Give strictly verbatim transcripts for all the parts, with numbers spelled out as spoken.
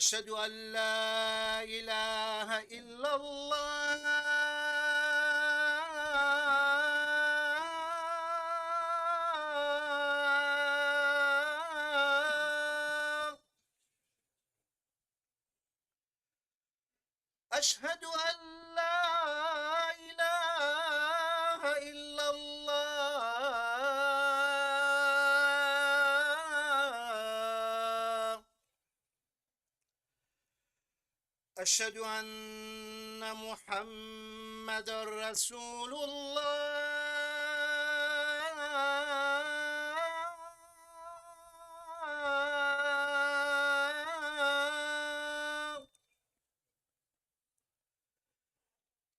أشهد أن لا إله إلا الله. أشهد أن لا إله إلا الله. أشهد أن محمدا رسول الله.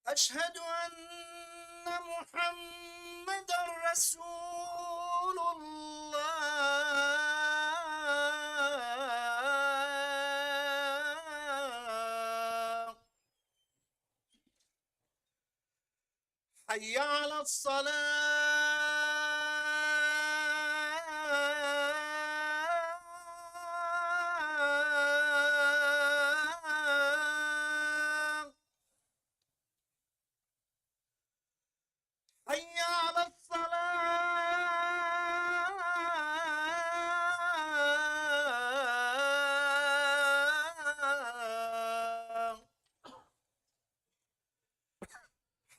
أشهد أن محمدا رسول الله. حي على الصلاة. حي على الصلاة.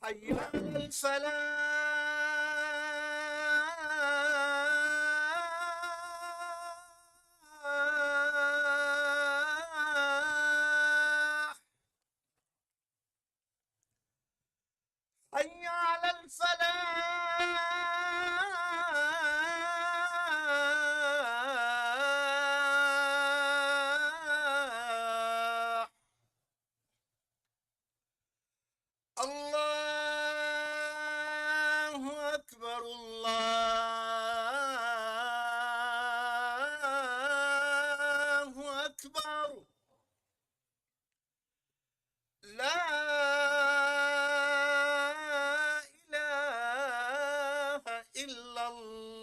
حي على الفلاح. حي على الفلاح. الله أكبر، الله أكبر. لا إله إلا الله.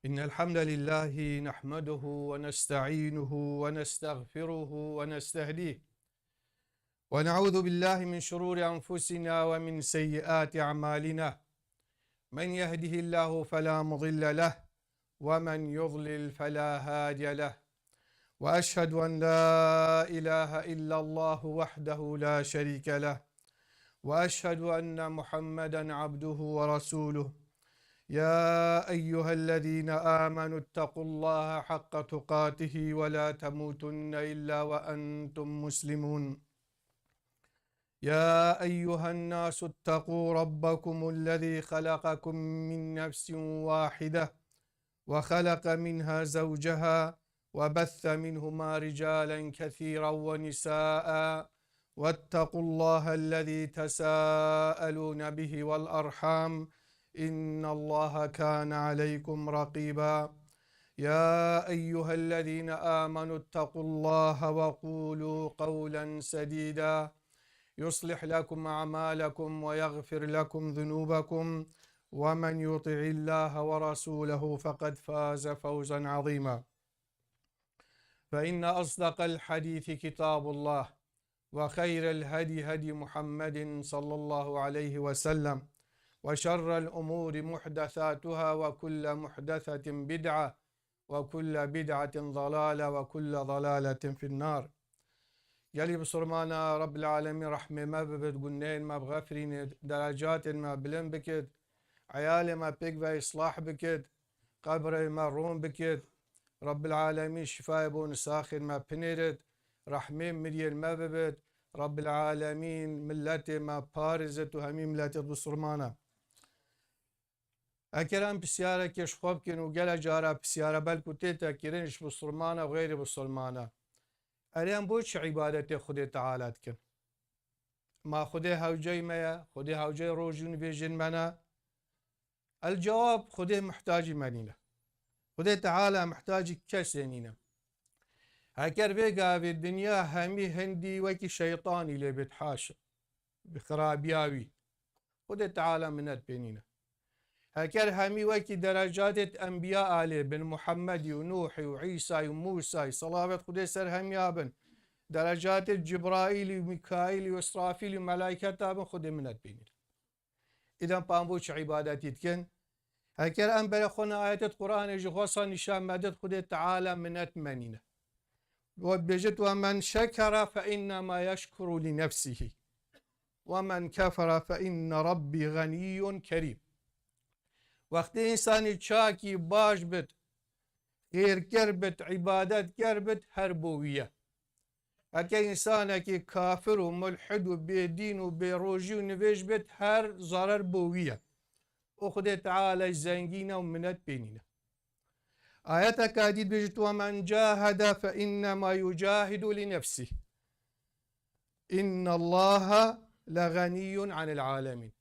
إن الحمد لله نحمده ونستعينه ونستغفره ونستهديه، ونعوذ بالله من شرور أنفسنا ومن سيئات أعمالنا. من يهده الله فلا مضل له، ومن يضلل فلا هادي له. وأشهد أن لا إله إلا الله وحده لا شريك له، وأشهد أن محمدا عبده ورسوله. يا أيها الذين آمنوا اتقوا الله حق تقاته ولا تموتن إلا وأنتم مسلمون. يا أيها الناس اتقوا ربكم الذي خلقكم من نفس واحدة وخلق منها زوجها وبث منهما رجالا كثيرا ونساء واتقوا الله الذي تساءلون به والأرحام إن الله كان عليكم رقيبا. يا أيها الذين آمنوا اتقوا الله وقولوا قولا سديدا يصلح لكم أعمالكم ويغفر لكم ذنوبكم ومن يطع الله ورسوله فقد فاز فوزا عظيما. فإن أصدق الحديث كتاب الله، وخير الهدي هدي محمد صلى الله عليه وسلم، وشر الأمور محدثاتها، وكل محدثة بدعة، وكل بدعة ضلالة، وكل ضلالة في النار. Gelî bisurmana, Rabbil Alemîn rehmê me bibit, gunehên me bixefirînit, derecatên me bilind bikit, eyalê me pêk ve îslah bikit, qebrê me rûn bikit. Rabbil Alemîn şifayê bo nisaxên me pinêrit, rehmê miriyên me bibit. Rabbil Alemîn milletê me parêzit û hemî milletê bisurmana. Eker em pisyarekê ji xwe bikin û gele cara pisyare belku tête kirin ji bisilmana û xeyrî bisilmana. Erê em bo çi îbadetê Xwedê Teala dikin? Ma Xwedê hewceyî me ye? Xwedê hewceyî rojî û nivêjên me ne? El cewab, Xwedê mihtacî me nîne. Xwedê Teala mihtacî kesê nîne. Heker vê gavê dinya hemî hindî wekî şeytanî lê bêt, haşa, bi xirabiya wî, Xwedê Teala minet pê nîne. Heker hemî wekî derecatê enbiya alê bin, Muhemmedî û Nûhî û Îsayî û Mûsayî, selavet Xwedê ser hemiya bin, derecatê Cibraîlî û Mîkaîlî û Îsrafîlî û melaîketa bin, Xwedê minet pê nîne. Îdan pa em bo çi îbadetî dikin? Heker em bere xwe ne ayetêt Qur'anê ji xwe sa nîşan medit, Xwedê Teala minet menîne. We bêjit, "Ve men şekere fe innema yeşkuru li nefsihi. Ve men kefere fe inne Rabbi ganiyyun kerîm." Wextê însanî çakî baş bit, xêrker bit, îbadetker bit, her bo wî ye. Heke însanekî kafir û mulhid û bêdîn û bêrojî û nivêj bit, her zarar bo wî ye. Û Xwedê Teala zengîn e û minet pê nîne. Ayeteka dî dibêjit, "Ve men cahede fe innema yucahidu li nefsih. İnnallaha leganiyyun anil alemin."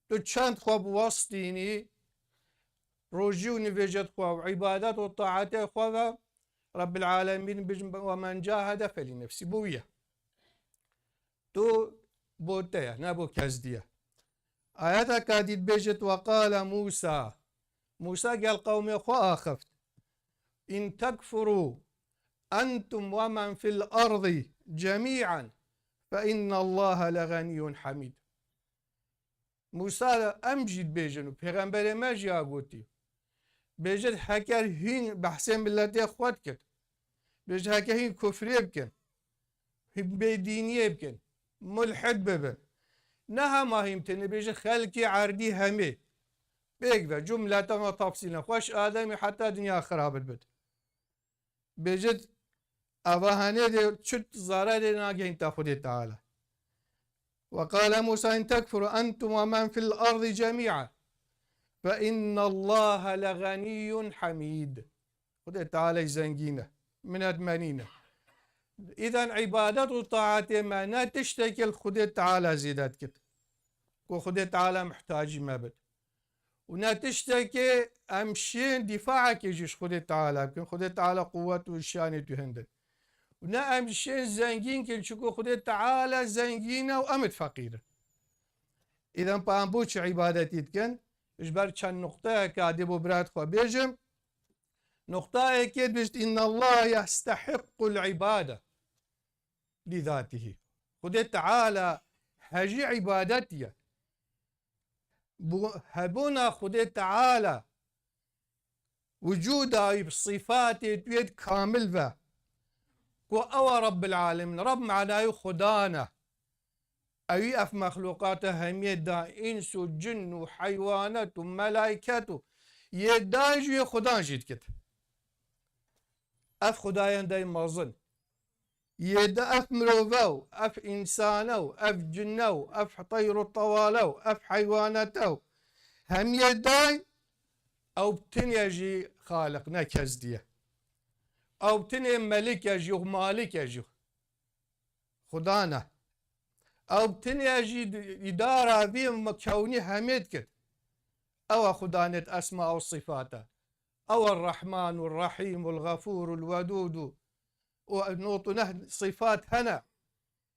Tu çend xwe biwestînî, rojî û nivêjet xwe û îbadet û taetê xwe ve, Rabbil Alemîn bijin, "Ve men cahede felî nefsî." Bo wî ye. Tu bo te ye, ne bo kes dî ye. Ayeteka dî dibêjit, "Ve qale Musa." Musa gel qewmê xwe axift. "In tekfuru entum ve men fil ardi cemî'an fe innallaha leganiyyun hamîd." Musa, em jî dibêjin û pêxemberê me jî ya gotî. Bêjit, heker hîn behsê miletê xwe dikit. Bêjit, heke hîn kufrê bikin. Hîn bêdîniyê bikin. Mulhid bibin. Ne hema hîn tenê, bêjit, xelkê erdî hemê. Pêk ve, cumleten ve tafsîlen. Xweş Ademî heta dinya xirabit bit. Bêjit, eva henê de çi zararê nagehîn te Xwedê Teala. "Ve qale Musa in tekfuru entum ve men fil ardi cemî'a fe innallaha leganiyyun hamîd." Xwedê Teala zengîn e, minet menîne. Îdan îbadet û taetê me ne tiştekî li Xwedê Teala zêde dikit. Ku Xwedê Teala mihtacî me bit. Û ne tiştekê em şên dîfaekê jî ji Xwedê Teala bikin. Xwedê Teala quwet û şanê tu hindin. Û ne em şên zengîn kin, çunku Xwedê Teala zengîn e û em id feqîr in. Îdan pa em bo çi îbadetî dikin? Ji ber çend nuqteyeka dê bo birayet xwe bêjim. Nuqtayekê dibêjt, "Innallaha yestehiqqul ibade li zatihi." Xwedê Teala hejî îbadet ye. Bo hebûna Xwedê Teala, wicûda wî bi sîfatê wê di kamil ve, ku ew e Rabbil Alemin. Rab manayê Xudan e. Ewî ev mexlûqata hemiyê da, îns û cin û heywanet û melaiket û yê dan jî yê Xudan jî dikit. Ev Xudayên dey mezin. Yê de ev mirove û ev însane û ev cine û ev teyr û tewale û ev heywanete û hemiyê day, ew bi tinê jî Xaliq, ne kes diye. Ew bi tinê Melik e jî û Malik e jî. Xudan e. Ew bi tinê jî di-, îdara vî me-, kewnî hemê dikit. Ew e Xudanêt esma û sîfat e. Ew e Rehman û Rehîm û Xefûr û Wedûd û, û not û neh sîfat hene.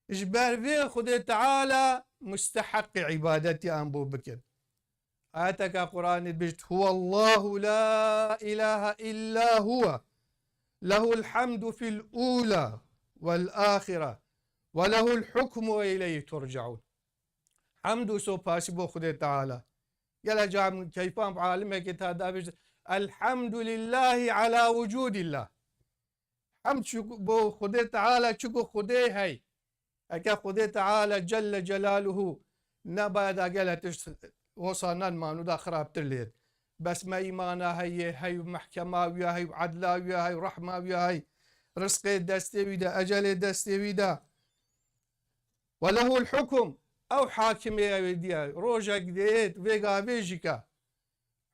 Ji ber vê Xwedê Teala musteheqê îbadetî em bo bikin. Ayeteke Qur'anê dibêjt, "Huwallahu la ilahe illa huwe. Lehul hamdu fil ula vel ahire. Ve lehul hukmu ve ileyhi turcaun." Hemd û sopasî bo Xwedê Teala. Gele cam keyfan bi alimekê ta dabêjt, "Elhamdulillahi ala wucudillah." Hemd çi bo Xwedê Teala, çiku Xwedê hey. Eke Xwedê Teala Celle Celaluhu nebaye da gele tişt wisa nan manu da xirabtir lêt. Bes me îmana heye, hey û mehkema wîya hey û edla wîya hey û rehma wîya hey. Rizqê destê wî de, ecelê destê wî de. Ve lehul hukum. Ew hakimê ew ê diye. Rojek dêt, vê gavê jî ke.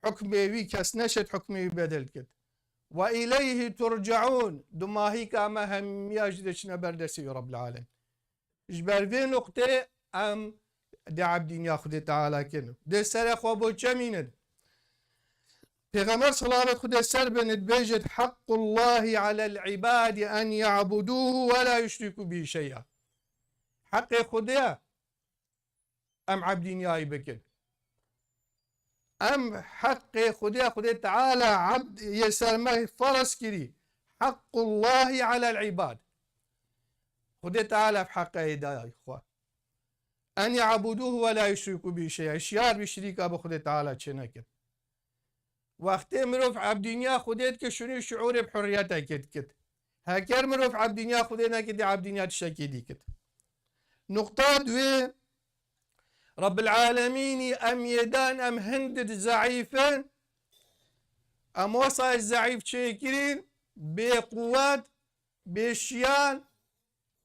Hukmê wî kes neşet hukmê wî bedel kit. Ve ileyhi turcaun. Dumahîka me hemiya jî diçine ber destê wî Rabbil Alemin. Ji ber vê nuqtê em dê ebdîniya Xwedê Teala kin. Dê serê xwe bo çemînin. Pêxember, selamet Xwedê ser bin, dibêjit: "Haqqullahi alel ibadi en ya'buduhu ve la yuşriku bihi şey'a." Heqê Xwedê ye em ebdîniyayî bikin. Em heqê Xwedê, Xwedê Teala ebd yê ser me ferz kirî. Haqqullahi alel ibad. Xwedê Teala ev heqe yê dayî xwe. En ya'buduhu ve la yuşriku bihi şey'a. Şiyar bî şirîka bi Xwedê Teala çê nekin. Wextê mirov ebdîniya Xwedê dike, şûnî şiûrê bi hurriyetekê dikit. Heker mirov ebdîniya Xwedê nekit, dê ebdîniya tiştekî dî kit. Nuqta duê, Rabbil Alemînî em yê dan, em hind zeîf in. Em wesa zeîf çêkirîn, bê quwet, bê şiyan,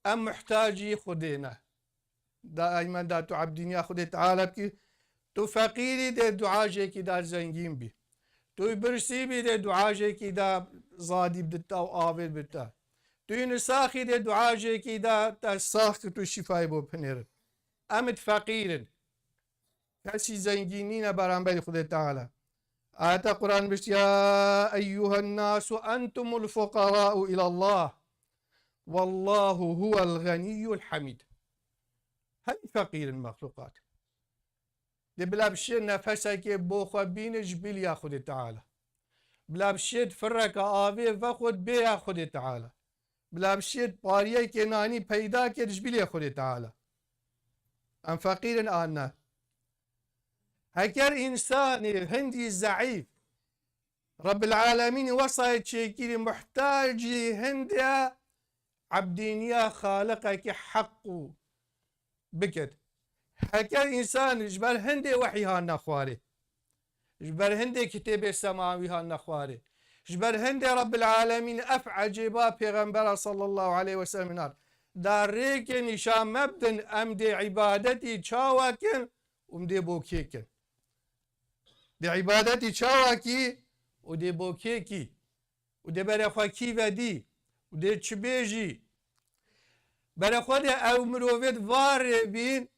em muhtacî Xwedê ne. Daîmen da tu ebdîniya Xwedê Teala bikî, tu feqîrî dê dua jêkî da zengîn bî. Tu birsî bî dê dua jêkî da zadî bidita û avê bidita. Tu nisaxî dê dua jêkî da te sax ki tu şîfayê bo binêrin. Em id feqîr in. Kesî zengîn nîne beramberî Xwedê Teala. Ayeta Quran bişt: "Ya eyyuhen nasu entumul fuqara'u ilallah. Wallahu huwel ganiyyul hamid." Hemî feqîr in mexluqat. Dê bila bi şê nefesekê bo xwe bîne ji biliya Xwedê Teala. Bila bi şê fireka avê vexwe bêya Xwedê Teala. Bila bi şê pariyekê nanî peyda kir ji bilê Xwedê Teala. Em feqîr in an ne. Heker însanê hindî zeîf, Rabbil Alemînî wesayê çêkirî muhtacî hindê ebdîniya Xaliqekî heq û bikit. Heker însan ji ber hindê wehî hatine xwarê, ji ber hindê kitêbê semawî hatine xwarê, ji ber hindê Rabbil Alemîn ev ecêba Pêxembera sallallahu aleyhi ve sellem hat, da rêkê nîşan me bidin, em dê îbadetî çawa kin û em dê bo kê kin. Dê îbadetî çawa kî û dê bo kê kî û dê berê xwe kî vedî û dê çi bêjî. Berê xwe dê ew mirovê di va rê bîn,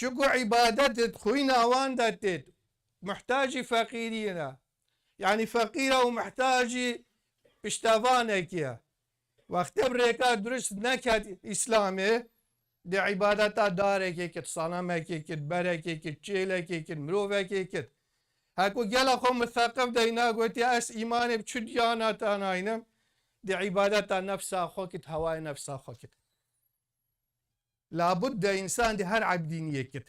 çiku îbadet di xwîna wan de têt, muhtacî feqîrî ne. Yanî feqîr e û muhtacî piştevanekî ye. Wextê bi rêka durist neket Îslamê, dê îbadeta darekê kit, sanamekê kit, berekê kit, çêlekê kit, mirovekê kit. Heko gela xwe museqif deyna gotî, ez îmanê bi çi diyana te naynim, dê îbadeta nefsa xwe kit, hewayê nefsa xwe kit. Labudde însan dê her ebdîniyê kit.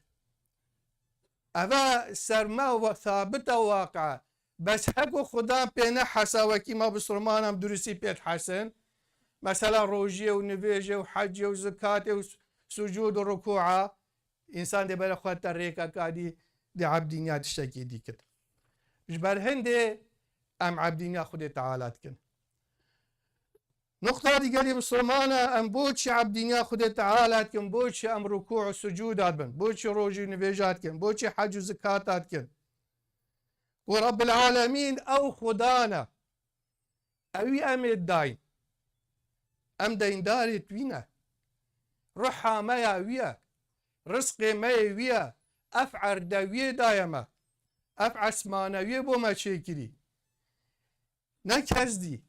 Eve ser me we sabit e waqe. Bes heko Xudan pê nehesa wekî ma bisilmanan duristî pê dihesin. Mesela rojiyê û nivêjê û heciyê û zikatê û sucûd û rukûa. Însan dê bere xwe te rêkeka dî dê ebdîniya tiştekî dî kit. Ji ber hindê em ebdîniya Xwedê Teala dikin. Nuqta dîgerî bisilmana, em boçî ebdîniya Xwedê Teala dikin, boçî em rukû û sucûda dibin, boçî rojî û nivêja dikin, boçî hec û zikata dikin. Ku Rabbil Alemîn ew Xudan e. Ewî em ê dayîn. Em deyndarê wî ne. Ruha me ya wî ye. Rizqê me yê wî ye. Ev erde wî yê daye me. Ev esmane wî yê bo me çêkirî. Ne kes dî.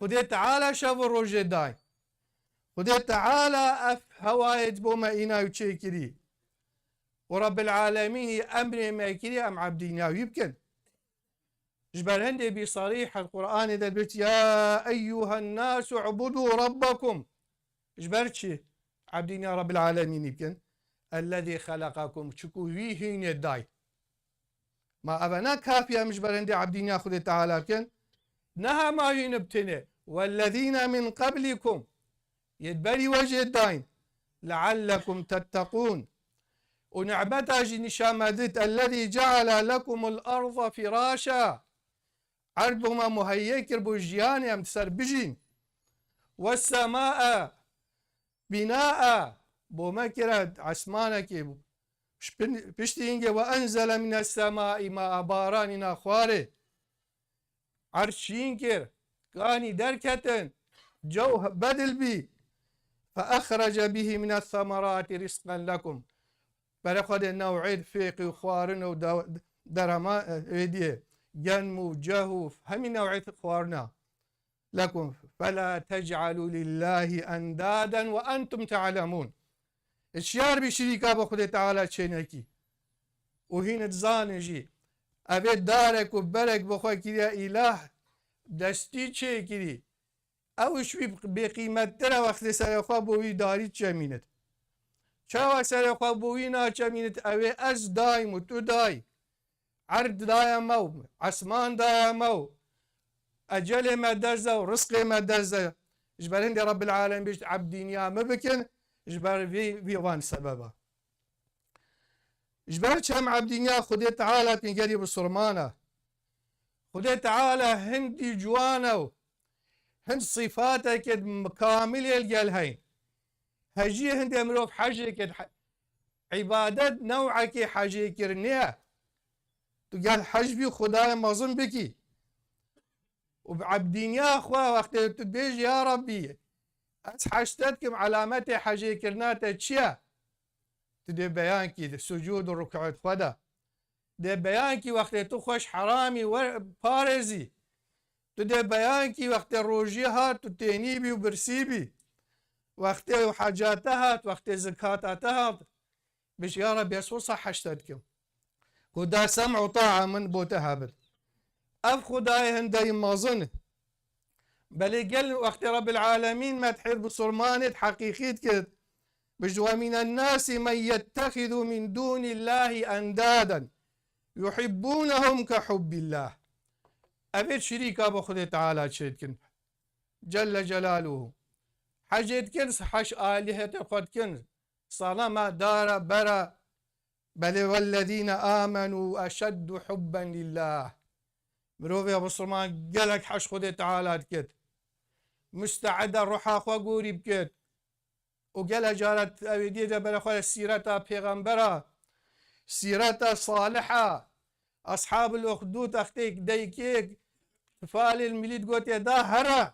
Xwedê Teala şev û rojê dayîn. Xwedê Teala ev hewayê ji bo me îna û çêkirî. Û Rabbil Alemînî emrê me kirî em ebdîniya wî bikin. Ji ber hindê bî sarîh el Qur'anê de dibêt, "Ya eyyuhen nasu ubudu rabbakum." Ji ber çi? Ebdîniya Rabbil Alemînî bikin. Ellezî xeleqakum. Çiku wî hînê day. Ma eve ne kafî em ji ber hindê ebdîniya Xwedê Teala bikin? Ne hema hîn bi tenê. Wellezîne min qablikum. Yê berî we jê dayîn. Leallekum tetteqûn. Û nîmeta jî nîşan me did. Ellezî ceale lekumul arda firâşa. Erd bo me muheyye kir bo jiyanê em di ser bijîn. Wessemâe binâe. Bo me kire esmanekê. Piştî hingê ve enzele mines semâi mâe, baranî na xwarê. Erd şîn kir, kanî derketin, cew bedil bî. Fe exrece bihi mines semerati rizqen lekum. Berê xwe dê new'ê fêqî û xwarin û de-, derema, e, êdiyê. genm û ceh û hemî new'ê xwarina. Lekum fela tec'alû lillâhi endâden ve entûm te'lemûn. Şiyar bî şirîka bi Xwedê Teala çênekî. Û hîn dizanin jî, evê darek û berek bi xwe kiriye îlah, destî çêkirî. Ew ji wî bêqîmettir e wextê serê xwe bo wî darî çemînit. Çawa serê xwe bo wî naçemînit? Ew ê ez dayim û tu day. Erd daye me û esman daye me û ecelê me dest de û rizqê me dest de. Ji ber hindê Rebbil Alemin bêjt, ebdîniya min bikin, ji ber vî, vî van sebeba. Ji ber çem ebdîniya Xwedê Teala tîngerî bisurmana. Xwedê Teala hindî ciwan e û hind sîfateke kamilê li gel heyn. Hejiyê hindê mirov hejê kir, he-, îbadet new'ekê hejê kirinê ye. Tu gel hej bî Xwedayê mezin bikî. Û bi ebdîniya xwe wextê tu bêjî, ya Rabbî, ez hej te dikim, elametê hejê kirina te çi ye? Tu dê beyan kî di sucûd û rukûd xwe de. Dê beyan kî wextê tu xweş heramî we parêzî. Tu dê beyan kî wextê rojî hat, tu tênî bî û birsî bî. Wextê hecate hat, wextê zikata te hat. Bêjî, ya Rebî, ez wisa hej te dikim. Ku da sem û taa min bo te hebit. Ev Xwedayê hindeyî mezin. Belê gel wextê Rebbil Alemîn medhê bisurmanê heqîqî dikit. Bêjî, "Ve minen nasi men yettexizu min dûnillâhi endâden yuhibbûnehum ke hubbillâh." Ev ê şirîka bi Xwedê Teala çêdikin. Celle Celaluhu. Hecê dikin, hej alîhetê xwe dikin. Sanema, dara, bera. Belê, "Vellezîne âmenû eşeddu hubben lillâh." Mirovê Musulman gelek hej Xwedê Teala dikit. Muste'id e ruha xwe gorî bikit. Û gelek cara ew ê diyê de bere xwe sîreta pêxembera, sîreta saliha, ashabil uxdûd, wextê deykê tifalê milî digotiye da here.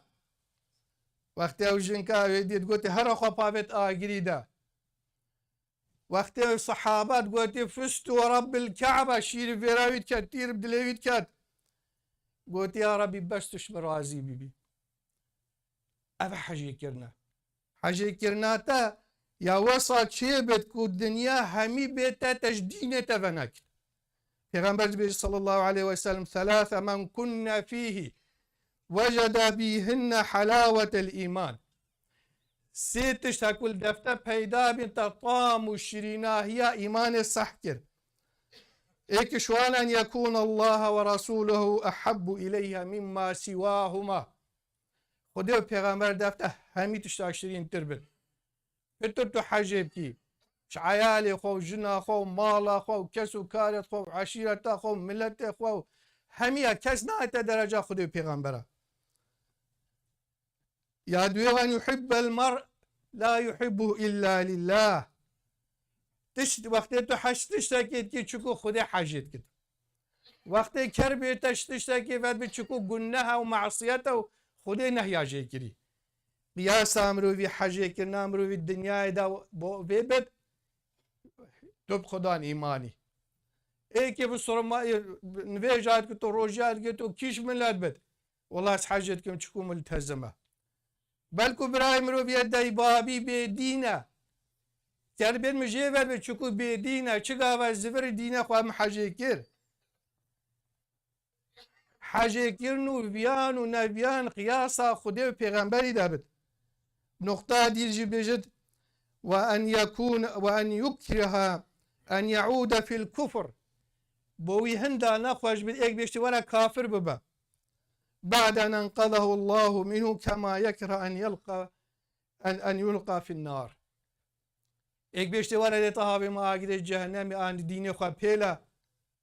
Wextê ew jinka ew ê diyê digotiye here xwe pavêt agirî de. Wextê sehaba digotî, "Fustu ve Rabbil Ke'be", şîrî vêra wî diket, tîr bi dilê wî diket. Gotî, "Ya Rabbî, bes tu ji min razî bibî." Ev hejê kirine. Hejê kirina te ya wesa çê bit ku dinya hemî bê te, te ji dînê te venekit. Pêxember dibêje sallallahu aleyhi ve sellem, "Selâse men kunne fîhî wecede bîhinne helâwetel îman." Sê tişt heku li defte peyda bin te tam û şirînahiya îmanê seh kir. Êk ji wan en yekûn Allaha ve Rasûluhu ehabbu ileyhe mimma siwahuma. Xwedê û Pêxember defte hemî tişta şirîntir bin. Pitir tu hejê bikî. Ji eyalê xwe û jina xwe û mala xwe û kes û karê xwe û eşîreta xwe û miletê xwe û hemiya kes nayete dereca Xwedê û Pêxembera. Ya duwê, "Wen yuhibbel mer la yuhibbu illa lillah." Tişt, wextê tu hej tiştekê dikî, çiku Xwedê hejê dikit. Wextê ker bê te ji tiştekê vedibî, çiku guneh e û masiyet e û Xwedê nehya jê kirî. Qiyasa mirovî hejê kirina mirovî dinyayê de bo vê bit, tu bi Xudan îmanî. Êkê bi surma, nivêja dikit û rojiya dikit û kîş milet bit. Wela ez hecê dikim çiku miltezim e. Belku birayê mirovî ye deybabî bêdîn e. Ker bên min jê ver be çiku bêdîn e. Çi gava zivirî dîne xwe min hecê kir. Hecê kirin û viyan û neviyan qiyasa Xwedê û Pêxemberî de bit. Nuqta dîl jî bêjit, "Ve en yekûn, ve en yukriha en ye'ûde fil kufr." Bo wî hinda nexweş bit, êk bêştî were kafir bibe. "Ba'de en enqezehu Allahu minhu kema yekre en yelqa, en, en yulqa fin nar." Êk bêştê were dê te havê me agirê cehennemê an dînê xwe pêle.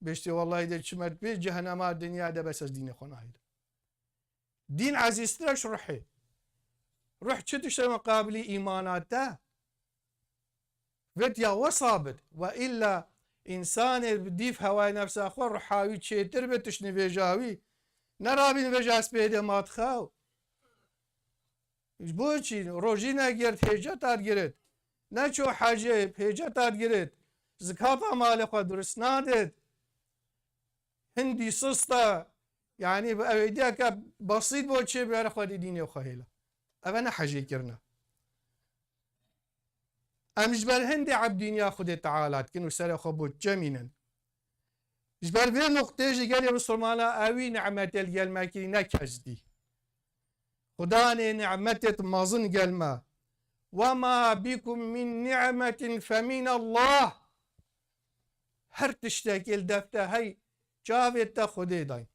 Bêştê wellahî dê çimet pê cehennema dinya de bes ez dînê xwe nahêlim. Dîn ezîztir e ji ruhê. Ruh çi tişt e muqabilî îmana te? Vêt ya wesa bit. Ve îlla însanê bi dîf hewayê nefsa xwe ruha wî çêtir bit, tişt nivêja wî. Nerabî nivêja ez pê dê ma dixew. Ji bo çî? Rojî negirt, hêceta digirit. Neçû hecê, hêceta digirit. Zikata malê xwe durust nadit. Hindî sist e. Yanî bi ew êdiyeke besît bo çê bere xwedî dînê xwe hêla. Eve ne hejêkirine. Em ji ber hindê ebdîniya Xwedê Teala dikin û serê xwe bo çi çemînin. Ji ber vê nuqtê jî gelê Misilmana ewî nimetê li gel me kirî ne kes dî. Xudanê nimetêt mezin gel me. "Wema bikum min ni'metin feminallah." Her tiştekê li def te hey, çavê te Xwedê dayî.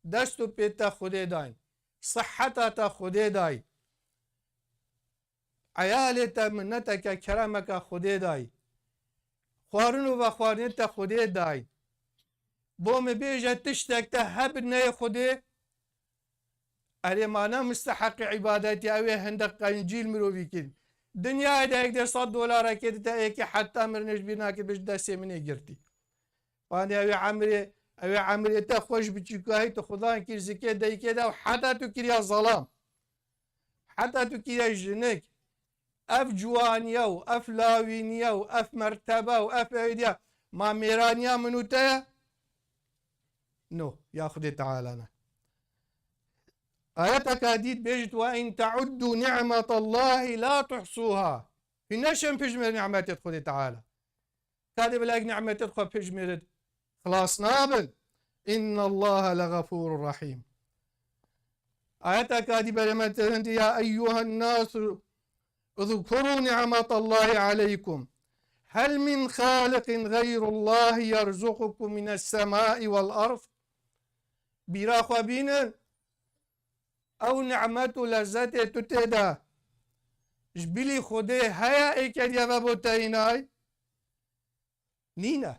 Dest û pê te Xwedê dayî. Siheta te Xwedê dayî. Eyalê te minneteke, keremeke Xwedê dayî. Xwarin û vexwarinê te Xwedê dayî. Bo min bêje tiştek te hebin neyê Xwedê, erê ma ne misteheqê îbadetî, ew ê hindek qencîl mirovî kir. Dinyayê de yek dê sed dolarekê dite, êkê heta mirinê ji bîr nakir, bi ji destê min ê girtî. Panê ew ê emrê, ew ê emrê te xwe ji biçûkahî tu xudan kir, zikê dayikê de û heta tu kiriya zelam. Heta tu kiriya jinik. Ev ciwaniye û ev lawîniye û ev mertebe û ev êdiya ma mêraniya min û te ye? No, ya Xwedê Teala ne. Ayeteka dît bêjit, "Ve in teuddu ni'metallahi la tuhsuha." Hûn neşin pijmêr nimetê Xwedê Teala. Kadê bila nimetê xwe pijmêrit, xilas nabin. İnnallaha leğafurur rahim. Ayeteka dî berê me tê hindî, "Ya eyyuhen nasu uzkuru ni'metallahi aleykum. Hel min khaliqin gayrullahi yerzuqukum mines semai vel ard." Bîra xwe bînin. Ew nimet û lezzetê tu tê de ji bilî Xwedê heye êkediye ve bo teyînay? Nîne.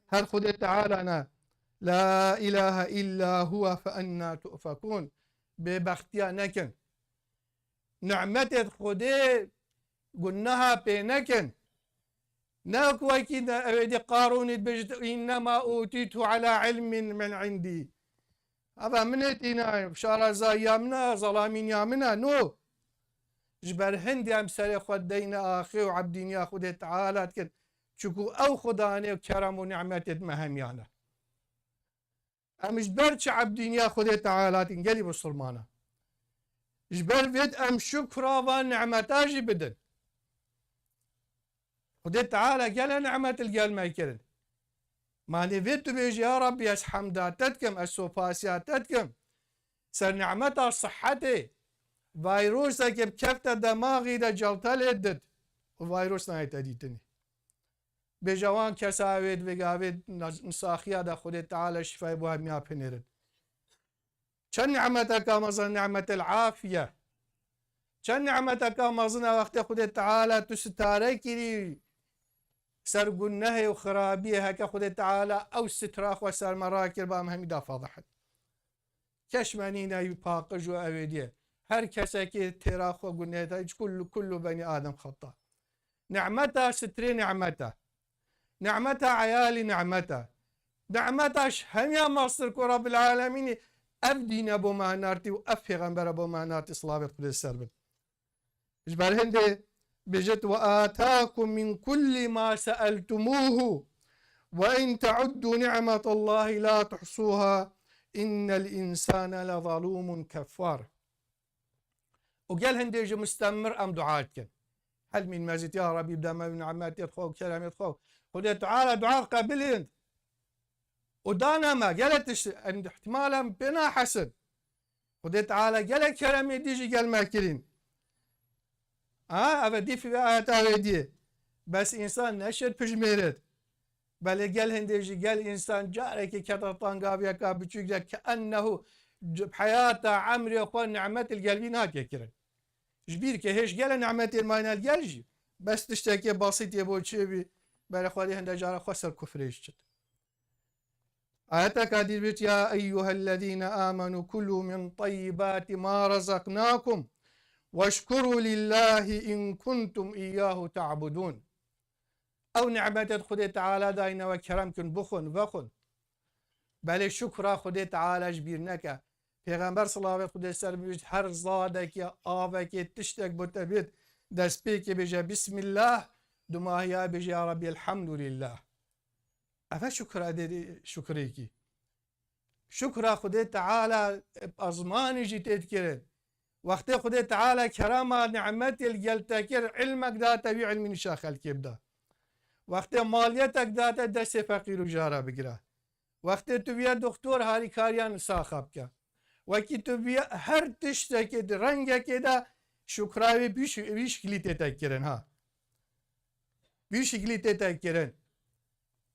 Her Xwedê Teala ne. La ilahe illa huve fe enna tu'fekûn. Bêbextiya nekin. Nimetê Xwedê guneha pê nekin. Ne ku wekî ne, ew ê dî Qarûnî dibêjit, "Înnema ûtîtu ala ilmin min indî." Eva min ê tîna, şarazayiya min e, zelamîniya min e, no. Ji ber hindê em serê xwe deyne axê û ebdîniya Xwedê Teala dikin. Çiku ew Xudanê û kerem û nimetê me hemiyan e. Em ji ber çi ebdîniya Xwedê Teala tîn gelî Musulmana? Ji ber vêt em şukra van nimeta jî bidin. Xwedê Teala gele nimet li gel me kirin. Manê vê tu bêjî, "Ya Rabbî, ez hemda te dikim, ez sopasiya te dikim." Ser nimeta sihetê, vayrosekê bi kefte demaxî de celtelê dit û vayros nayê te dîtinê. Bêje wan kesa wê di vê gavê nas-, nisaxiya de Xwedê Teala şîfayê bo hemiya binêrin. Çend nimeteka mezin, nimetel afiye. Çend nimeteka mezin e wextê Xwedê Teala tu sitare kirî ser gunehê û xirabiyê, heke Xwedê Teala ew sitra xwe ser me rakir, ba em hemî da fadihin. Keş me nîne wî paqij û ewêdiyê. Her kesekê têra xwe gunehê de, kullu, kullu benî Adem xeta. Nimeta sitrê nimeta. Nimeta eyalî nimeta. Nimeta ji hemiya mestir ku Rabbil Alemînî ev dîne bo me hinartî û ev pêxembere bo me hinartî, silavêt Xwedê ser bin. Ji ber hindê bijit, "Ve atakum min kulli ma seeltumuhu ve in teuddu ni'metallahi la tuhsuha innel insane lezalumun keffar." Û gel hindê ji mustemir em dua dikin. Helmîn mezit, ya Rabbî, bide me nimetê xwe û keremê xwe. Xwedê Teala dua qebilîn. Û dane me, gelek tişt, em ihtimal em pê nahesin. Xwedê Teala gelek keremê dî jî gel me kirîn. Ha, ev e dîfî vê ayeta wê diyê. Bes însan neşêt pijmêret. Belê gel hindê jî gel însan carekê kete tangaviyeka biçûk de ke ennehu c-, heyata emrê xwe nimet li gel vî nake kirin. Ji bîr ke hêj gele nimetê mayne li gel jî. Bes tiştekê basîtê bo çê bî, belê Xwedê hinde cara xwe ser kufrê jî çit. Ayeteka dî bêt, "Ya eyyuhellezîne amenu kulû min teyyibâti ma razaknâkum veşkurû lillâhi in kuntum iyyâhu ta'budûn." Ew nimetêt Xwedê Teala dayne we kerem kin, bixwin, vexwin. Belê şukra Xwedê Teala ji bîr neke. Pêxember silavêt Xwedê ser bibît, her zadekê, avekê, tiştek bo te bêt, destpêkê bêje, "Bismillah", dumahiya bêje, "Ya Rabbî, elhamdulillah." Ev e şukra dê, şukrêkî. Şukra Xwedê Teala bi ezmanî jî tê dikirin. Wextê Xwedê Teala kerema nimetê li gel te kir, ilmek da te, wî ilmî nîşa xelkê bida. Wextê maliyetek da te, destê feqîr û jara bigira. Wextê tu bûye doktor, harîkariya nisaxa bike. Wekî tu bûye her tiştekê di rengekê de şukra wê bî şi-, bî şiklî tê te kirin ha. Bî şiklî tê te kirin.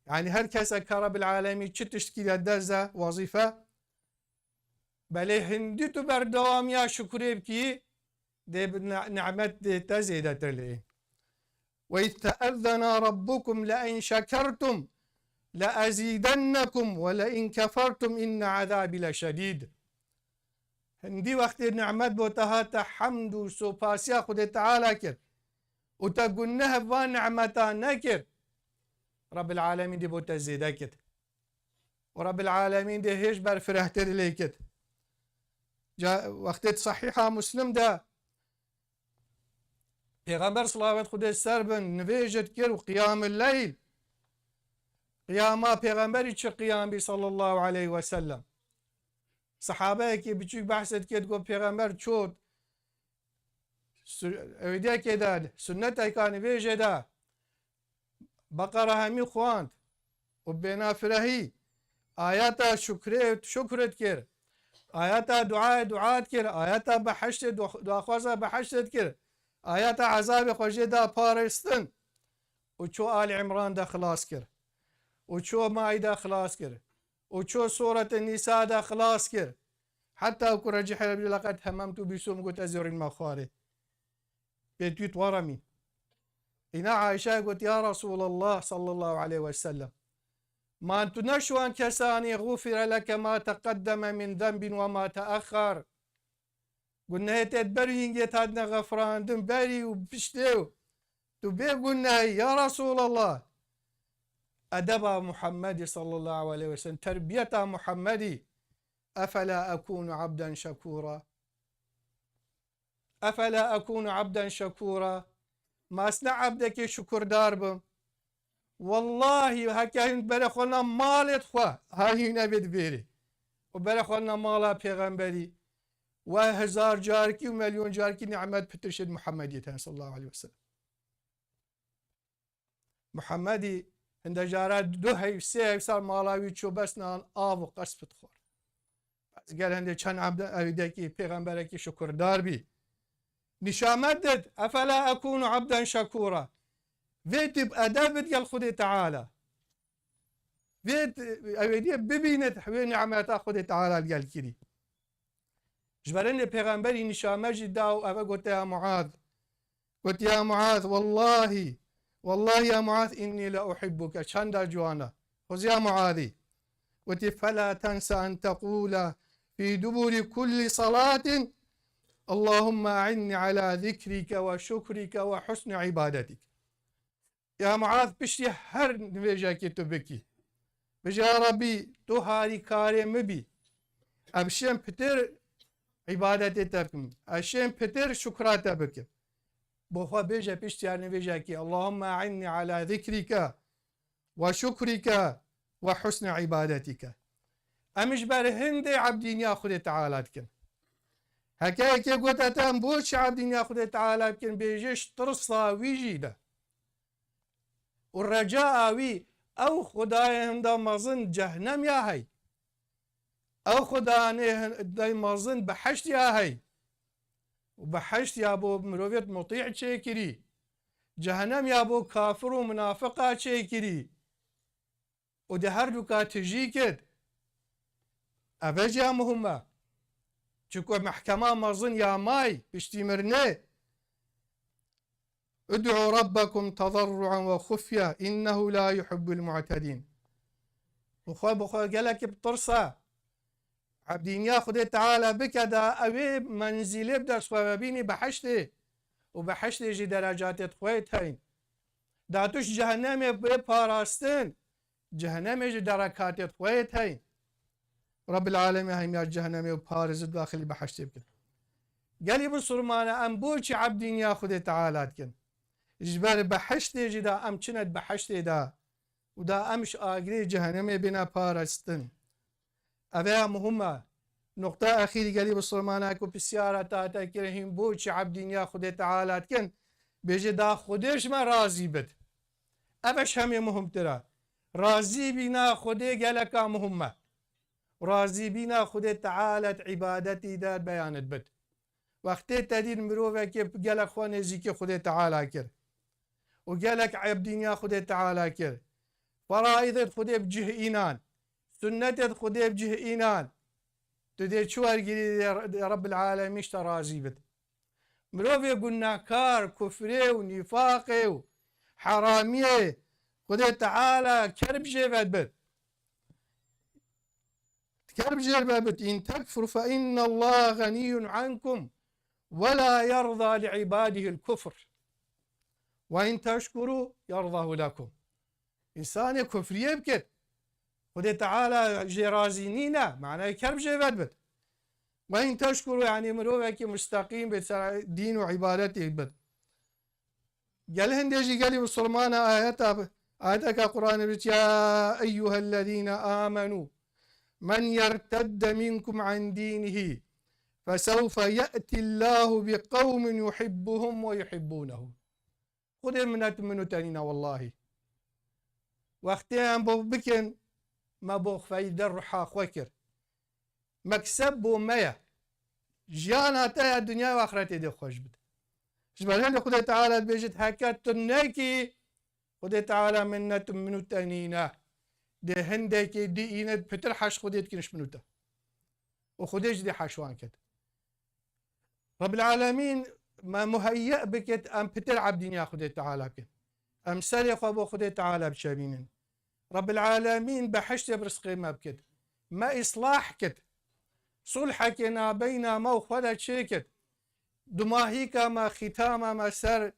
Yani her kesek ka Rabbil Alemî çi tiştkî de dest de wezîfe, belê hindî tu berdewamiya şukurê bikî, dê bi ne-, nimet dê te zêdetir lê. Ve iz teezzena rabbukum le in şekertum le ezîdennekum ve le in kefertum inne ezâbî le şedîd. Hindî wextê nimet bo te hate, hemd û sopasiya Xwedê Teala kir û te guneh van nimeta nekir, Rabbil Alemîn dê bo te zêde kir. Û Rabbil Alemîn dê hêj berfirehtir lê kir. Ca, wextê sehîha Muslim de Pêxember, silavet Xwedê ser bin, nivêj dikir û qiyamil leyl. Qiyama Pêxemberî çi qiyam bî sallallahu aleyhi ve sellem. Sehabeyekî biçûk behs dikir, got, Pêxember çot su-, ewêdiyekê de, sunneteka nivêjê de, Beqera hemî xwend û bêna firehî, ayeta şukrê şukr dikir, ayeta duayê dua dikir, ayeta behiştê du-, daxwaza behiştê dikir, ayeta ezabê xwe jê da parêstin û ço Alî Îmran de xilas kir û ço Maîde xilas kir û ço Sûretê Nîsa de xilas kir. Heta ku recihê Rebî leqed hememtu bîsûm got, ez ê rînme xwarê. Pêt wî twara mîn. Îna Ayşe got, Ya Resulallah sallallahu aleyhi ve sellem, man tu ne ji wan kesanî, gufire leke ma teqeddeme min zenbin ve ma teexxer. Gunehê te ber û hingê te hatine xefirandin, berî û piştê û tu bê gunehî, ya Resulallah. Edeba Muhammedî sallallahu aleyhi ve sellem, terbiyeta Muhammedî. Efela ekûnu abden şekûra? Efela ekûnu abden şekûra? Ma ez ne ebdekê şukurdar bim? Wellahî heke hûn berê xwe na malê xwe, ha hîn evê dibêrê. Û berê xwe na mala pêxemberî. We hezar carkî û melyon carkî nimet pitir şêd Muhammediyê ten sallallahu aleyhi ve sellem. Muhammedî hinde cara du heyv, sê heyv sal mala wî çû, bes nan av û qesp dixwar. Ez gel hindê çend ebde-, evîdekî pêxemberekî şukurdar bî. Nîşamet did, efela ekûnu abden şekûra. Vê tip edeb bid gel Xwedê Teala. Vê t-, evêdiyê bibînit wê nimeta Xwedê Teala li gel kirî. Ji ber hindê pêxemberî nîşame jî da û eve gote ya Muaz. Got, ya Muaz, wellahî, wellahî ya Muaz, inni le uhibbuke. Çenda ciwana. Xwezî ya Muazî. Gotî, fela tense en teqûle fî duburi kulli salatin, Allahümme a'inni ala zikrike ve şukrike ve husni ibadetik. Ya Muaz, piştî her nivêjekê tu bikî, bêje, ya Rabbî, tu harîkarê min bî. Ez şêm pitir îbadetê te bikim. Ez şêm pitir şukra te bikim. Bo xwe bêje piştî her nivêjekê, Allahümme a'inni ala zikrike ve şukrike ve husni îbadetike. Em ji ber hindê ebdîniya Xwedê Teala dikin. Heke yekê gote te, em bo çi ebdîniya Xwedê Teala dikin, bêje ji tirsa wî jî de. Û reca wî, ew Xwedayê hinda mezin cehennem ya hey. Ew Xwedanê hinda mezin behişt ya hey. Û behişt ya bo mirovêt mutî çêkirî. Cehennem ya bo kafir û munafiqa çêkirî. Û di her du ka tijî kir. Eve jî ya muhim e. Çunku mehkema mezin ya may, piştî mirinê. Ud'u rabbekum tazarru'an ve xufye, innehu la yuhibbul mu'tedin. Bi xwe, bi xwe gelekî bitirse. Ebdîniya Xwedê Teala bike da ew ê menzîlê bi dest xwe ve bînî behiştê. Û behiştê jî derecatê xwe yê teyn. Da tu ji cehennemê bê parastin, cehennemê jî derekatê xwe yê teyn. Rabbil Alemî hemiya cehennemê û parêzit daxilî behiştê bikin. Gelî bisurmane em bo çi ebdîniya Xwedê Teala dikin? Ji ber behiştê jî da em çine di behiştê de û da em ji agirê cehennemê bêne parastin. Ev ya muhim e. Nuqta exîrî gelî bisilmana ku pisyara te hate kirin, hîn bo çi ebdîniya Xwedê Teala dikin? Bêje da Xwedê ji me razî bit. Ev e ji hemê muhimtir e. Razîbîna Xwedê geleka muhim e. Razîbîna Xwedê Teala di îbadetî de beyan dibit. Wextê te dît mirovekê gelek xwe nêzîkî Xwedê Teala kir û gelek ebdîniya Xwedê Teala kir, feraîdê Xwedê bi cih înan, sunnetê Xwedê bi cih înan, tu dê çi wergirî, dê Rebbil Alemîn ji te razî bit. Mirovê gunehkar, kufrê û nîfaqê û heramiyê Xwedê Teala kerb jê ve dibit. Kerb jê ve bit, in tekfur fe innallaha ganiyyun ankum ve la yerda li ibadihil kufr. Ve in teşkuru yerdahu lekum. Însanê kufriyê bikit, Xwedê Teala jê razî nîne, manayê kerb jê ve dibit. Ve in teşkuru, yanî mirovekî musteqîm bit, ser dîn û îbadetê bit. Gel hindê jî gelî misilmana ayeta, ayeteka Qur'anê bit, ya eyyuhellezîne amenû men yertedde minkum an dînihî fesewfe ye'tillâhu bi qewmin yuhibbuhum ve yuhibbûnehu. Xwedê minet min û te nîne wellahî. Wextê em bo bikin, me bo feyde ruha xwe kir. Mekseb bo me ye. Jiyana te ya dinya û axretê dê xweş bit. Ji ber hindê Xwedê Teala dibêjit, heke tu nekî, Xwedê Teala minet min û te nîne. Dê hindekî dî îne pitir heş Xwedê dikin ji min û te. Û Xwedê jî dê heş wan ket. Rebbil Alemîn me muheyye bikit, em pitir ebdîniya Xwedê Teala bikin. Em serê xwe bo Xwedê Teala biçebînin. Rebbil Alemîn behiştê bi rizqê me bikit. Me îslah kit. Sulhekê nabeyna me û xwe de çêkit. Dumahîka me, xîtama me ser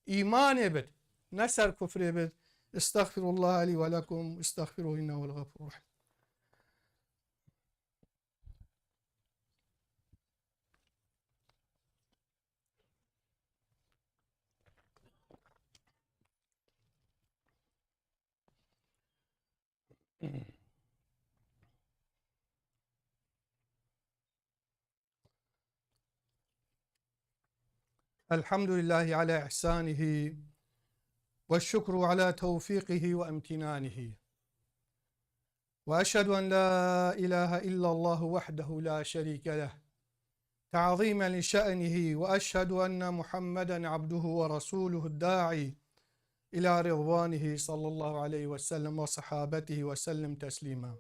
îmanê bit. Ne ser kufrê bit. Estexfirullah li ve lekum. Estexfiruhu innehu huvel gafurur rahim. الحمد لله على إحسانه، والشكر على توفيقه وامتنانه. وأشهد أن لا إله إلا الله وحده لا شريك له، تعظيما لشأنه، وأشهد أن محمدا عبده ورسوله الداعي إلى رضوانه صلى الله عليه وسلم وصحابته وسلم تسليما.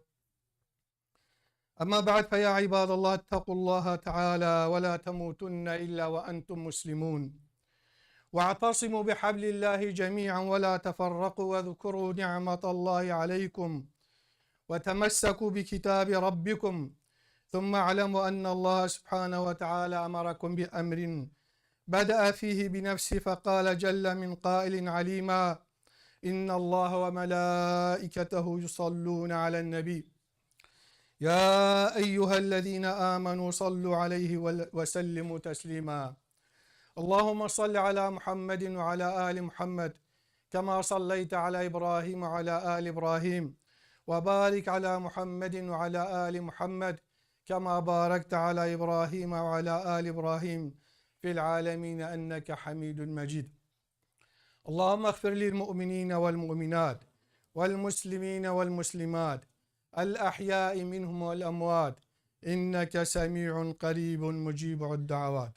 أما بعد، فيا عباد الله، اتقوا الله تعالى ولا تموتن إلا وأنتم مسلمون، واعتصموا بحبل الله جميعا ولا تفرقوا، واذكروا نعمة الله عليكم، وتمسكوا بكتاب ربكم، ثم اعلموا أن الله سبحانه وتعالى أمركم بأمر بدأ فيه بنفسه، فقال جل من قائل عليما: إن الله وملائكته يصلون على النبي، يا أيها الذين آمنوا صلوا عليه ول-، وسلموا تسليما. اللهم صل على محمد وعلى آل محمد كما صليت على إبراهيم وعلى آل إبراهيم، وبارك على محمد وعلى آل محمد كما باركت على إبراهيم وعلى آل إبراهيم في العالمين إنك حميد مجيد. اللهم اغفر للمؤمنين والمؤمنات والمسلمين والمسلمات الأحياء منهم والأموات إنك سميع قريب مجيب الدعوات.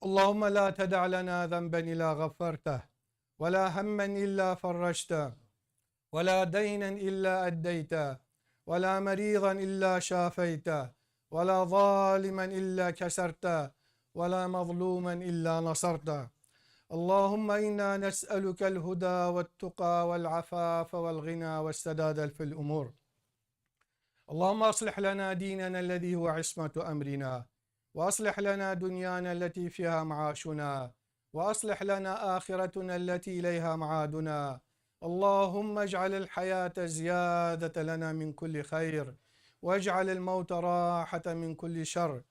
اللهم لا تدع لنا ذنبا إلا غفرته، ولا هما إلا فرجته، ولا دينا إلا أديته، ولا مريضا إلا شافيته، ولا ظالما إلا كسرته، ولا مظلوما إلا نصرته. اللهم إنا نسألك الهدى والتقى والعفاف والغنى والسداد في الأمور. اللهم أصلح لنا ديننا الذي هو عصمة أمرنا، وأصلح لنا دنيانا التي فيها معاشنا، وأصلح لنا آخرتنا التي إليها معادنا. اللهم اجعل الحياة زيادة لنا من كل خير، واجعل الموت راحة من كل شر.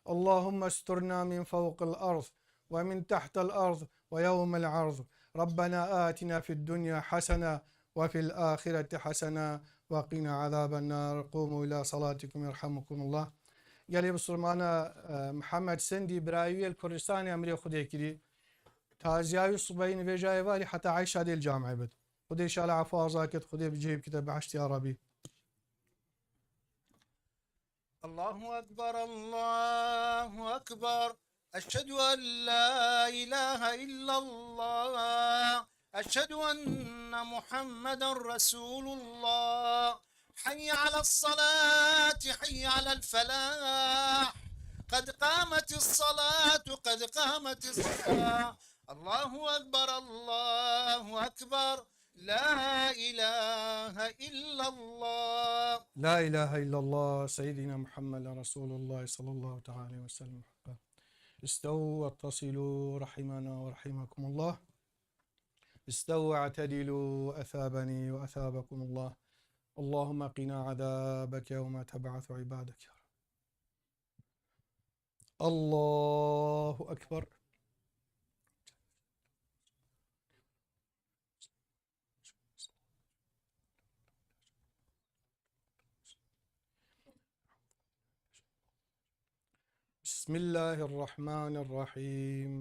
اللهم استرنا من فوق الأرض ومن تحت الأرض ويوم العرض. ربنا آتنا في الدنيا حسنة وفي الآخرة حسنة وقنا عذاب النار. قوموا إلى صلاتكم يرحمكم الله. Gelê Bisilmana, e, Mihemed Sindî, birayê wî yê li Kurdistanê, emrê Xwedê kirî. Taziya wî sibehî nivêja êvarî heta eşa dê li camê bit. Xwedê înşallah efû aza kit, Xwedê bi cihê bikite behişt ya Rebî. الله أكبر، الله أكبر. أشهد أن لا إله إلا الله. أشهد أن محمدا رسول الله. حي على الصلاة، حي على الفلاح. قد قامت الصلاة، قد قامت الصلاة. الله أكبر، الله أكبر. لا إله إلا الله. لا إله إلا الله سيدنا محمد رسول الله صلى الله تعالى عليه وسلم حقا. استووا واتصلوا رحمنا ورحمكم الله. استووا واعتدلوا أثابني وأثابكم الله. اللهم قنا عذابك يوم تبعث عبادك يا رب. الله أكبر. بسم الله الرحمن الرحيم.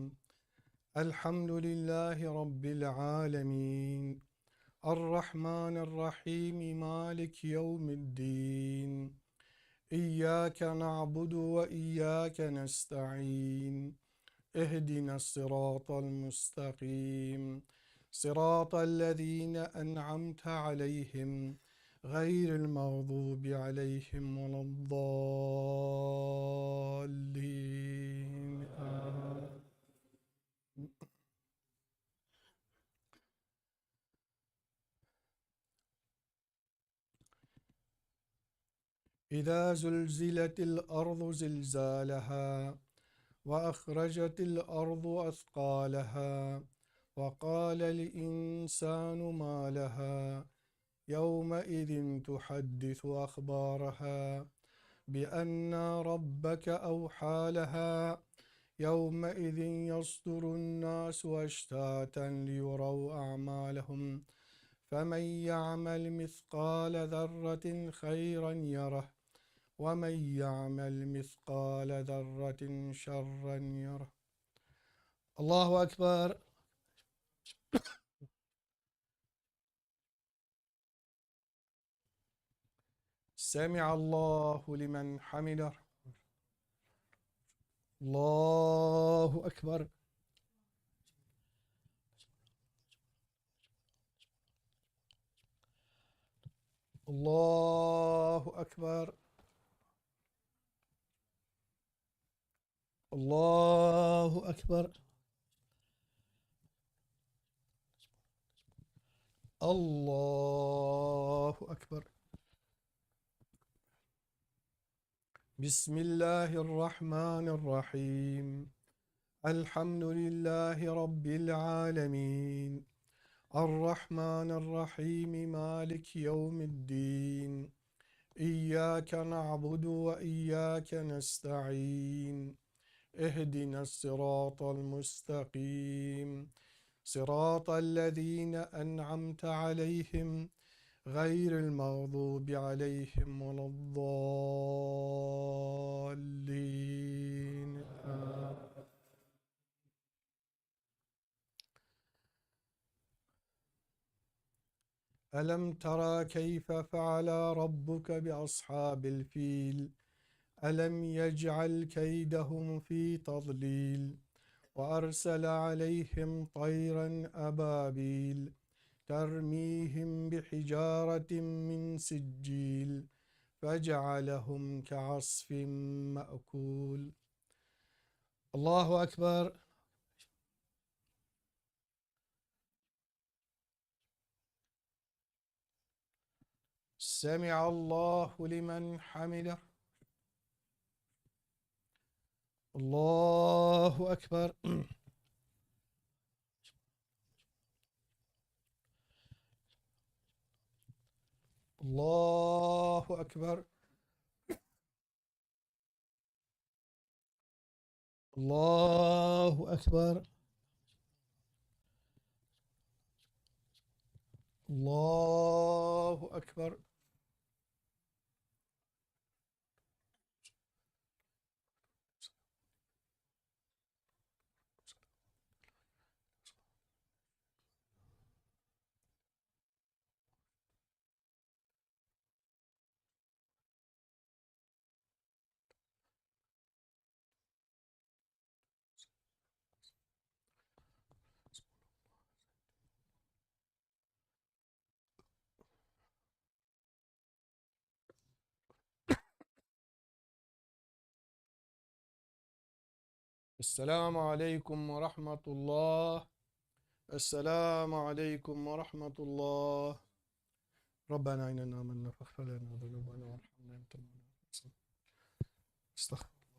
الحمد لله رب العالمين. الرحمن الرحيم. مالك يوم الدين. إياك نعبد وإياك نستعين. اهدنا الصراط المستقيم. صراط الذين أنعمت عليهم غير المغضوب عليهم ولا الضالين. آمين. إذا زلزلت الأرض زلزالها وأخرجت الأرض أثقالها وقال الإنسان ما لها يومئذ تحدث أخبارها بأن ربك أوحى لها يومئذ يصدر الناس أشتاتا ليروا أعمالهم فمن يعمل مثقال ذرة خيرا يره ومن يعمل مثقال ذرة شرا يره. الله أكبر. سمع الله لمن حمده. الله أكبر. الله أكبر. الله أكبر. الله أكبر. بسم الله الرحمن الرحيم. الحمد لله رب العالمين. الرحمن الرحيم. مالك يوم الدين. إياك نعبد وإياك نستعين. اهدنا الصراط المستقيم. صراط الذين أنعمت عليهم غير المغضوب عليهم ولا الضالين. آمين. ألم تر كيف فعل ربك بأصحاب الفيل؟ ألم يجعل كيدهم في تضليل وأرسل عليهم طيرا أبابيل ترميهم بحجارة من سجيل فجعلهم كعصف مأكول. الله أكبر. سمع الله لمن حمده. الله أكبر. الله أكبر. الله أكبر. الله أكبر. السلام عليكم ورحمة الله. السلام عليكم ورحمة الله. ربنا إننا آمنا فاغفر لنا ذنوبنا وارحمنا أنت مولانا. أستغفر الله.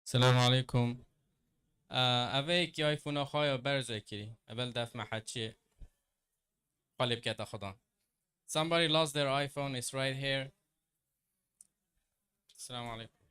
Selam aleykum. Ee, Ev ê yekî iPhone-a xwe ya berz vekirî. Evel def me heçiyê. Xwe lê bikete xudan. Somebody lost their iPhone, it's right here. Selam aleykum.